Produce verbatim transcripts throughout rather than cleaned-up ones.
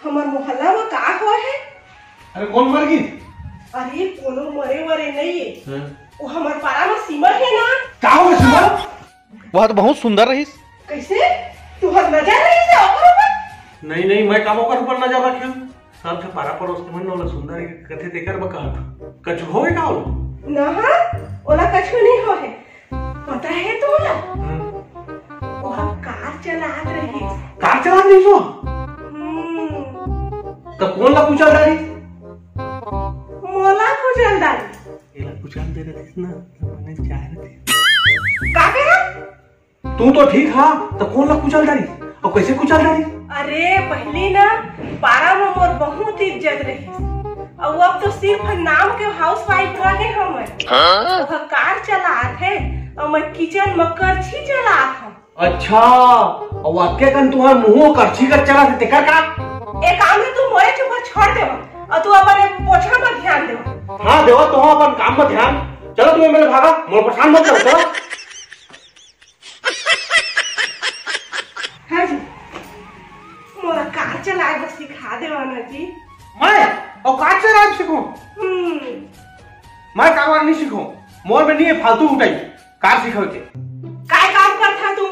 हमर मोहल्ला म का होय हे? अरे, कोन मर गिस? अरे, कोनो मरे वरे नइ हे। हाँ। वो हमर पारा म सीमा हे ना। का हो गे सीमा? वह तो बहुत सुंदर रहिस। कइसे? तुहर नजर रहिस हे ओकर ऊपर? नहीं, नहीं, मैं काबर ओकर ऊपर नजर रखेंव? सब झन पारा पड़ोस के मन ओला सुंदर कथे, तेकर बर कहत हंव। कछु होय का ओला? ना, ओला कछु नइ होय हे। पता हे तोला? हाँ। ओहा कार चलात रहिस। कार चलात रहिस वो? हम्म। त कोन ला कुचल डारिस? मोला कुचल डारिस। एला कुचल दे रहिस ना, त बने जाय रहितिस। का कहे? तू तो ठीक हा, त कोन ला कुचल डारिस? अउ कइसे कुचल डारिस? अरे, पहिली ना पारा म मोर बहुत इज्जत रहिस, अउ अब तो सिर्फ नाम के हाउसवाइफ रह गे हंव मैं। हाँ? ओहा कार चलात हे, अउ मैं किचन म करछी चलात हंव। अच्छा, अउ अतके कन तुंहर मुंह करछी कर चलाथे, तेकर का? ए काम ल तुम मोरे ऊपर छोड़ देवा, अउ तू अपन ए पोछा म ध्यान देवा। हाँ, देवा, तुंहर अपन काम म ध्यान। चला तुम ए मेर भागा, मोर परेशान मत करो, चला। हाँ जी, मोला कार चलाए बर सिखा देवा ना जी। मैं? अउ कार चलाए बर सिखों? हम्म। मैं कार वार नइ सिखों, मोर में नइ हे फालतू उठई कार सिखवे के। काय काम करथा तू?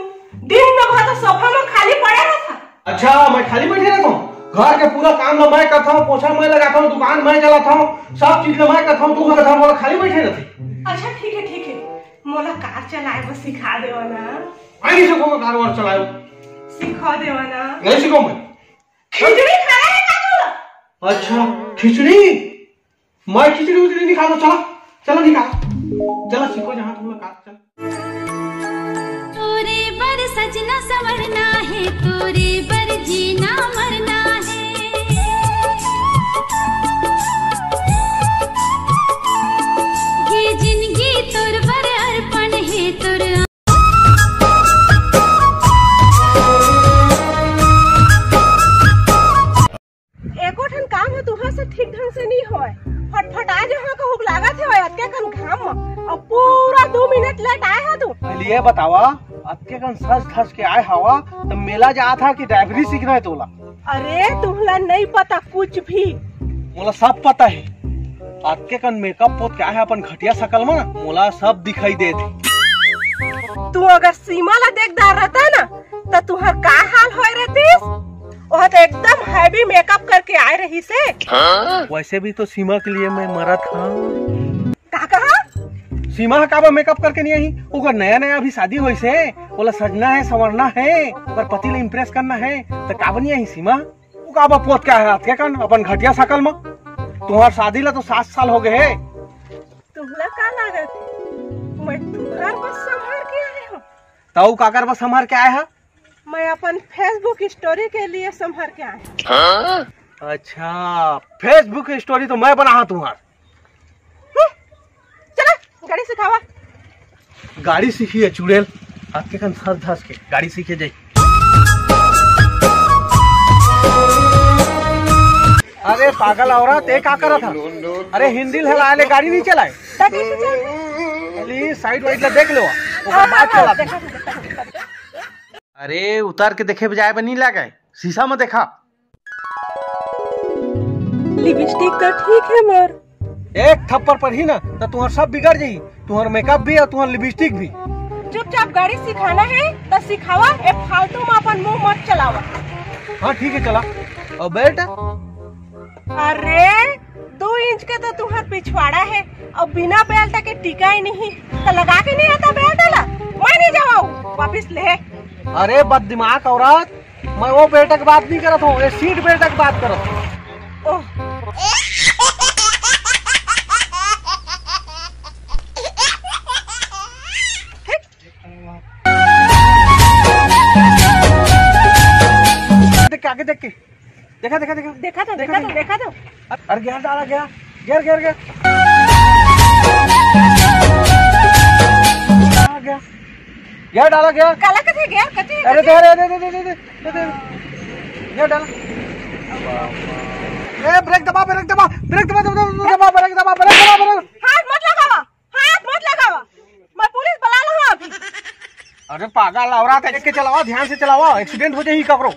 दिन भर तो सोफा में खाली पड़े रहिथा। अच्छा, मैं खाली बइठे रहिथों? घर के पूरा काम ल मैं करथों, पोछा मैं लगाथों, दुकान मैं चलाथों, सब चीज ल मैं करथों, तू करथा, मोला खाली बइठे रहिथे। अच्छा, ठीक हे, ठीक हे, मोला कार चलाए बर सिखा देवा ना। मैं नइ सिखों, मैं कार वार चलाए। सिखा देवा ना। नइ सिखों मैं। खिचड़ी खाना हे का तोला? अच्छा, खिचड़ी? मैं खिचड़ी उचड़ी नइ खाथों, चला, चला नइ खा। चला सिखो जहाँ तुम लोग खा, चला। तोरे बर सजना संवरना हे, तोरे बर जीना मरना हे। ये जिंदगी तोर बर अर्पण हे, तोर एको ठन काम ह तुंहर से ठीक ढंग से नइ होय। फटफटा जहाँ कहूँ लागत हे, अतके कन घाम म, अउ पूरा दू मिनट लेट आए हा तू। पहले ये बतावा, अतके कन सज धज के आए हवा, त मेला जात हा कि ड्राइवरी सीखना हे तोला? अरे, तुमला नइ पता कुछ भी। मोला सब पता हे। अतके कन मेकअप पोत के आए हा अपन घटिया सकल म ना, मोला सब दिखाई देत हे। तू अगर सीमा ला देख डारता ना, त तुंहर का हाल होय रहतिस? ओह तो एकदम हैवी मेकअप करके आए रहिस हे। वैसे भी तो सीमा के लिए मैं मरत हंव। का कहा? सीमा ह काबर मेकअप करके नइ आही? ओकर नया नया अभी शादी होइस हे, ओला सजना हे, संवरना हे, ओकर पति ला इम्प्रेस करना हे, त काबर नइ आही सीमा? ओ काबर पोत के आए हे अतके कन अपन घटिया सकल म? तुंहर शादी ला तो सात साल हो गे हे। तुमला का लागत हे? मैं तुंहर बस संभार के आए हंव। त ओ काकर बस संभार के आए हा? मैं अपन Facebook स्टोरी के लिए संभार के आए हंव। अच्छा, Facebook स्टोरी तो मैं बनाहा तुंहर। हम्म, चला, गाड़ी सिखावा। गाड़ी सीखी हे चुड़ैल, अतके कन सज धज के गाड़ी सीखे जाई। अरे पागल औरत, ए का करत हा? अरे हिंदी ल हलाए ले गाड़ी नइ चलाए। त कइसे चलही? अली साइड वाइड ला देख लेवा, ओकर बाद चला। अरे उतर के देखे बजाए बर नइ लागय, शीशा म देखा। लिपस्टिक तो ठीक हे मोर। एक थप्पड़ पड़ही ना, त तुंहर सब बिगड़ जाही, तुंहर मेकअप भी अउ तुंहर लिपस्टिक भी। चुपचाप गाड़ी सिखाना हे, त सिखावा, ए फालतू म अपन मुंह मत चलावा। हाँ, ठीक हे, चला। अउ बेल्ट? अरे, दू इंच के तो तुंहर पिछवाड़ा हे, अउ बिना बेल्ट के टिकय नहीं, त लगा के नइ आता बेल्ट ला? मैं नइ जावंव, वापिस ले। अरे बददिमाग औरत, मैं वो बेल्ट के बात नइ करत हंव, ये सीट बेल्ट के बात करत हंव। ओह। देख के, आगे देख के। देखा, देखा, देखा। देखा तो, देखा तो, देखा तो। अरे, गियर डाला, गियर, गियर, गियर, गियर। आ गया। गियर डाला, गियर। काला कथे गियर, कथे, अरे, कथे? दे, दे, दे। गियर डाला। ए, ब्रेक दबा, ब्रेक दबा, ब्रेक दबा, दबा, दबा, दबा, ब्रेक दबा, ब्रेक दबा, ब्रेक। हाथ मत लगावा, हाथ मत लगावा। मैं पुलिस बुला लूंगा अभी। अरे पागल औरत, देख के चलावा, ध्यान से चलावा, एक्सीडेंट हो जाही ककरो।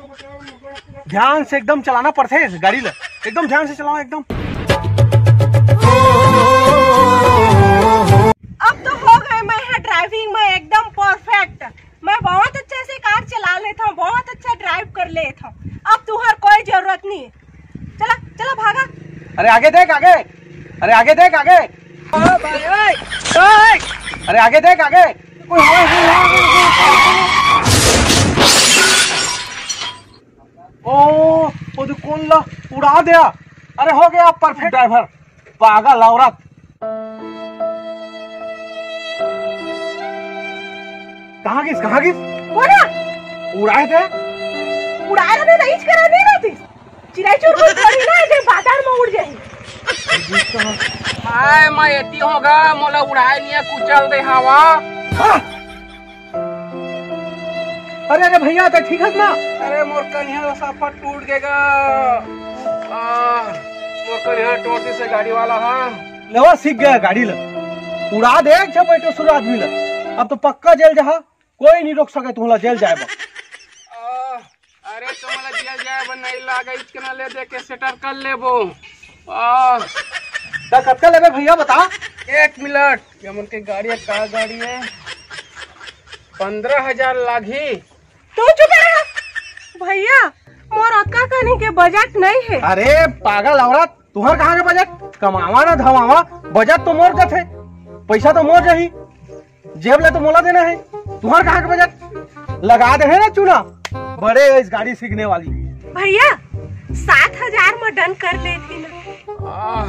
ध्यान से एकदम चलाना पड़थे गाड़ी ला, एकदम ध्यान से चलाओ एकदम। अब तो हो गए मैं हा ड्राइविंग में एकदम परफेक्ट। मैं बहुत अच्छा से कार चला लेता हूँ, बहुत अच्छा ड्राइव कर लेता हूँ। अब तुहर कोई जरूरत नहीं है। चला चला भागा। अरे आगे देख आगे, अरे आगे देख आगे, अरे आगे देख आगे। ओ, वो तो कौन ला उड़ा दिया। अरे हो गया परफेक्ट ड्राइवर। पागल औरत। कहाँ गिस, कहाँ गिस? बोला। उड़ाए थे। उड़ाए रहे नहीं करा नहीं रहती। चिड़ै चुरमुर थोड़ी ना जे बाजार में उड़ जाए। हाय मैं एती होगा, मोला उड़ाए नहीं कुचल दे हवा। हाँ। अरे अरे भैया, तो ठीक है ना? अरे मोर कनिहा ला साफा टूट गेगा। आ, मोर कनिहा टूट से गाड़ी वाला हा। लेवा सीख गया गाड़ी ला। उड़ा दे एक झपट सुर आदमी ला। अब तो पक्का जेल जहा, कोई नहीं रोक सके तुहला जेल जाए बा। आ, अरे तुमला जेल जाए बा नहीं लागे, इचकना ले दे के सेटल कर लेबो। आ, ता कतका लेबे भैया बता? एक मिनट, ये मन के गाड़ी है, का गाड़ी है? पंद्रह हजार लागही। तू चुप रह भैया, मोर अतका कनी के बजट नहीं है। अरे पागल औरत, तुहर कहाँ के बजट? कमावा ना धमावा, बजट तो मोर जथे, पैसा तो मोर जही, जेब ले तो मोला देना है। तुहर कहाँ के बजट? लगा दे है ना चूना, बड़े इस गाड़ी सीखने वाली। भैया, सात हजार में डन कर लेती ना। आह,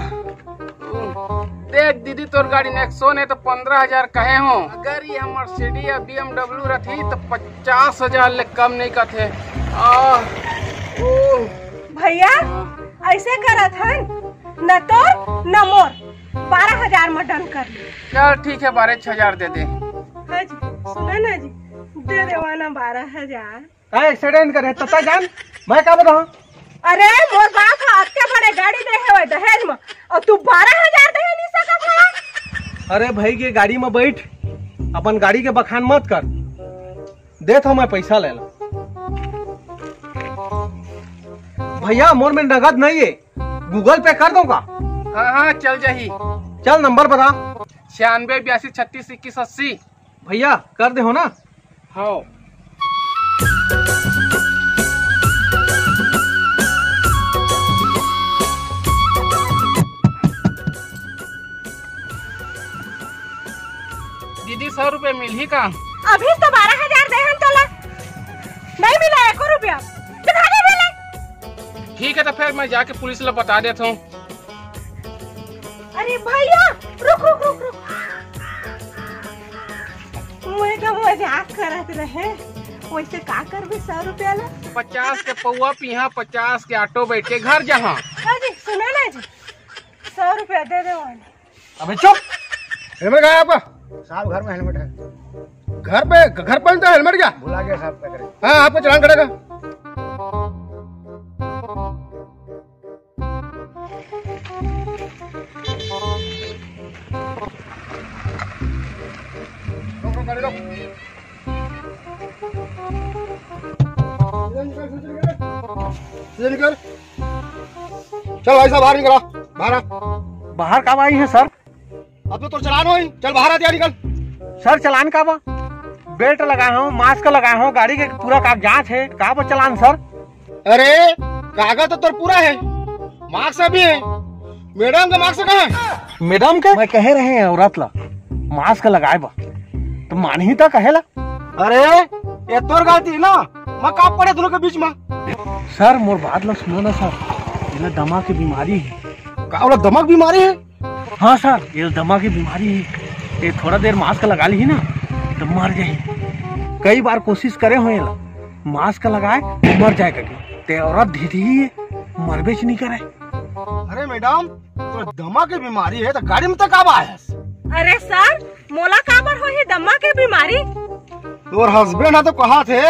देख दीदी, तोर गाड़ी नेक्सोन है तो पंद्रह हजार कहे हो। अगर ये मर्सिडीज या बीएमडब्ल्यू रहती तो पचास हजार ले कम नहीं कथे। आह, ओ। भैया, ऐसे करत हन, न तोर न मोर, बारह हजार में डन कर ले। चल ठीक है, बारह हजार दे दे। हाँ जी, सुना ना जी, दे देवा ना बारह हजार। का एक्सीडेंट करे तता जान, मैं का बताऊं? अरे मोर बाप हा अतके बड़े गाड़ी दे हवे दहेज में, और तू बारह हजार दे नहीं सकत हा? अरे भाई के गाड़ी में बैठ, अपन गाड़ी के बखान मत कर, देत हो मैं पैसा ले ला। भैया मोर में नगद नहीं है, गूगल पे कर दो का? हाँ हाँ चल जाही। चल नंबर बता। छियानवे बयासी छत्तीस इक्कीस अस्सी। भैया कर दे हो ना? हाँ। दीदी सौ रुपए मिलही का? अभी तो बारह हजार दे हन तोला, नहीं मिला एको रुपया। दिखा दे पहले। ठीक है तो फिर मैं जाके पुलिस ला बता देता हूँ। अरे भैया, रुक रुक रुक रुक। मैं तो मजाक करत रहे, वैसे का करबे सौ रुपया ला? पचास के पौवा पीहा, पचास के ऑटो बैठ के घर जहाँ। हाँ जी, सुनो ना जी, सौ रुपया दे दे वाले। अबे चुप। हेलमेट कहाँ है आपका? साहब घर में हेलमेट है। घर पे, घर पे तो हेलमेट क्या? भुला गया साहब, क्या करें? हाँ, आपको चालान कटेगा। रोक, रोक, गाड़ी रोक। सीधे निकल, सीधे निकल। चल भाई साहब, बाहर निकला, बाहर आ। बाहर काबर आई है सर? अब तो तोर चालान होई, चल बाहर आ, दिया निकल। सर चालान काबर? बेल्ट लगाए हो, मास्क लगाए हो, गाड़ी के पूरा कागजात है, काबर चालान सर? अरे कागज तो तोर पूरा है, मास्क भी है, मैडम का मास्क कहाँ है? मैडम के मैं कहे रहे हैं औरत ला मास्क लगाए बा, तो मानही तो कहेला। अरे ये तोर गलती है ना, मैं का पड़े दोनों के बीच में। सर मोर बात ला सुनो ना सर, एला दमा के बीमारी है। का बोला, दमा के बीमारी है? हाँ सर, ये दमा के बीमारी है। ये थोड़ा देर मास्क लगा ली ना तो मर जाही। कई बार कोशिश करे हो एला मास्क लगाए तो मर जाए करके, ते औरत ढीठी ही है, मरबेच नहीं करे। अरे मैडम, तो दमा के बीमारी है तो गाड़ी में तो काबर आयस? अरे सर, मोला काबर होही दमा के बीमारी? तोर हस्बैंड हा तो कहा थे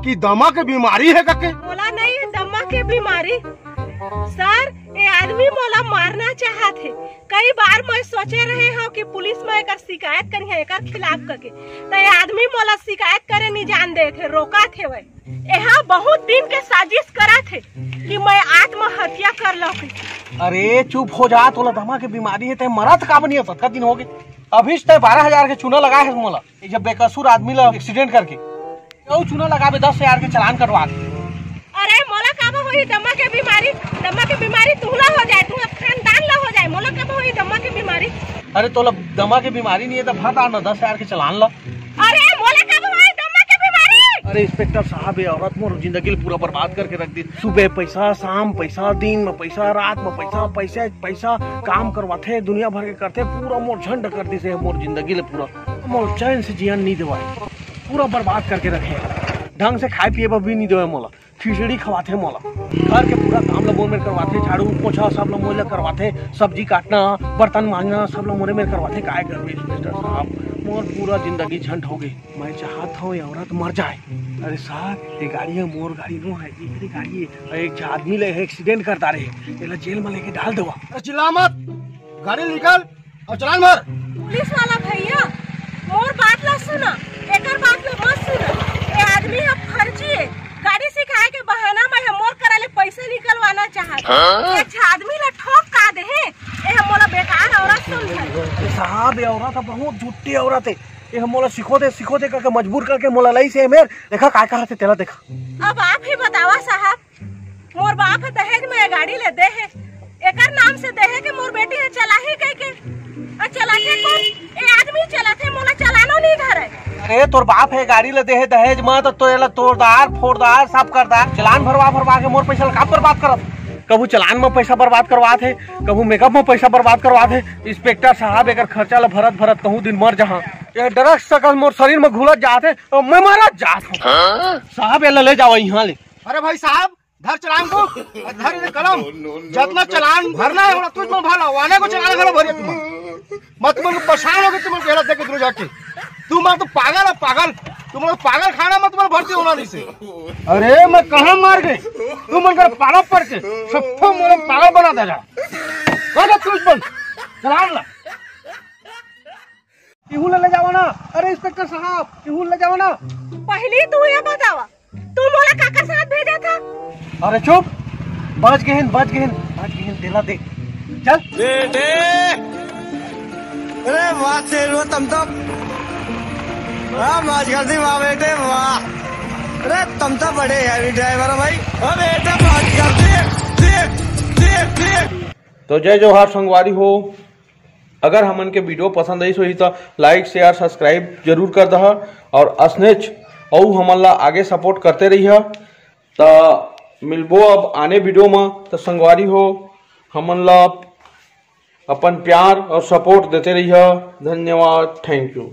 कि दमा के बीमारी है करके। मोला नहीं है दमा के बीमारी। सर, ये आदमी मोला मारना चाहत हे। कई बार मैं सोचे रहे हूँ कि पुलिस में एकर शिकायत करिहा एकर खिलाफ करके, तो ये आदमी मोला शिकायत करे नहीं जान देत हे, रोकत हे वह। एहा बहुत दिन के साजिश करत हे कि मैं आत्महत्या कर लूं। अरे चुप हो जा, तोला दमा के बीमारी हे, ते मरत काबर नहीं हस? अतका दिन हो गए, अभी ते बारह हजार के चूना लगाए हे मोला। ये जब बेकसूर आदमी ला एक्सीडेंट करके, क्यों चूना लगाबे, दस हजार के चालान कटवा दे। अरे मोला काबर होही दमा के बीमारी? दमा के बीमारी तुहला हो जाए, तुहर खानदान ला हो जाए, मोला काबर होही दमा के बीमारी? अरे तोला दमा के बीमारी नहीं हे तो भर डार ना दस हजार के चालान ला। अरे मोला काबर होही दमा के बीमारी? अरे इंस्पेक्टर साहब, ये औरत मोर जिंदगी ल पूरा बर्बाद करके रख दी। सुबह पैसा, शाम पैसा, दिन में पैसा, रात में पैसा, पैसा पैसा काम करवाथे, दुनिया भर के करथे, पूरा मोर झंड कर दिस हे मोर जिंदगी ल पूरा। मोर चैन से जियन नहीं देवाय, पूरा बर्बाद करके रखे। ढंग से खाए पिए बर भी नहीं देवाय मोला, खिचड़ी खवाथे मोला। घर के पूरा काम ल मोर मेर करवाथे, झाड़ू पोछा सब ल मोर ल करवाथे, सब्जी काटना, बर्तन मांजना सब ल मोरे मेर करवाथे। काय करबे इंस्पेक्टर साहब, मोर पूरा जिंदगी झंड हो गई। मैं चाहत हूँ ये औरत मर जाए। अरे साहब, ये गाड़ी हे मोर गाड़ी नो हे, ये मेरी गाड़ी हे। अरे एक झन आदमी ले एक्सीडेंट कर डारे हे, एला जेल में लेके डाल देवा। अरे चिल्ला मत, गाड़ी निकाल और चालान भर। पुलिस वाला भैया, मोर बात ला सुना, एकर बात ला मत सुना। ये आदमी ह फर्जी हे। गाड़ी सिखाए के बहाना में ह मोर करा ले पैसा निकलवाना चाहत हे। हाँ? ये अच्छा आदमी ला ठोक का दे हे, ये ह मोला बेकार औरत समझे। अरे साहब, ये औरत ह बहुत झूठी औरत हे। ये ह मोला सिखो दे, सिखो दे करके मजबूर करके मोला लाइस हे मेर। देखा काय कहत हे तेला देखा। अब आप ही बतावा साहब, मोर बाप ह दहेज में ये गाड़ी ले दे हे, एकर नाम से दे हे कि मोर बेटी ह चलाही कह के। अउ चलाथे कोन? ये आदमी चलाथे, मोला चलानो नहीं धरे। अरे तोर बाप ह गाड़ी ले दे हे दहेज में, तो, तो एला तोड़ डार, फोड़ डार, सब कर डार। चालान भरवा भरवा के मोर पैसा ला का बर्बाद करत? कभू चालान में पैसा बर्बाद करवात हे, कभू मेकअप में पैसा बर्बाद करवात हे। इंस्पेक्टर साहब, एकर खर्चा ला भरत भरत कहूँ दिन मर जहाँ। ये ड्रग्स सकल मोर शरीर में घुलत जात हे और मैं मरत जात हूँ। साहब, एला ले जावा यहाँ ले। अरे भाई साहब, धर चालान को, और धर ये कलम। जितना चालान भरना हे, ओला तुझ में भर ला, वाने को चालान घलो भरिए तुम। मैं तुमन को परेशान हो गए, तुमन को हेला देख के दूर जाके। तुम तो पागल हो, पागल। तुम लोग पागल खाना में तुमन भर्ती होना नहीं से। अरे, मैं कहाँ मर गए? तुमन कर पाला पड़ के, सब तो मोला पागल बना देगा। कौन है तुझ पर? चालान ला। इहू ला ले जावा ना। अरे इंस्पेक्टर साहब, इहू ला ले जावा ना। पहली तू ये बतावा, तू मोला काकर साथ भेजा था? अरे चुप, बच गए हैं, बच गए हैं, बच गए हैं, तेला दे, चल। बेटे, अरे वाह शेरू, तुम तो, वाह, मौज कर दी, वाह बेटे, वाह। अरे तुम तो बड़े हैवी ड्राइवर हो भाई। ओ बेटे, मौज कर दी, देख, देख, देख। तो जय जोहार संगवारी हो, अगर हमन के वीडियो पसंद आइस होही त लाइक, शेयर, सब्सक्राइब जरूर कर दहा और असनेच अउ हमन ला आगे सपोर्ट करते रहिहा। त मिलबो अब आने वीडियो म। त संगवारी हो, हमन ला अपन प्यार और सपोर्ट देते रहिहा। धन्यवाद, थैंक यू।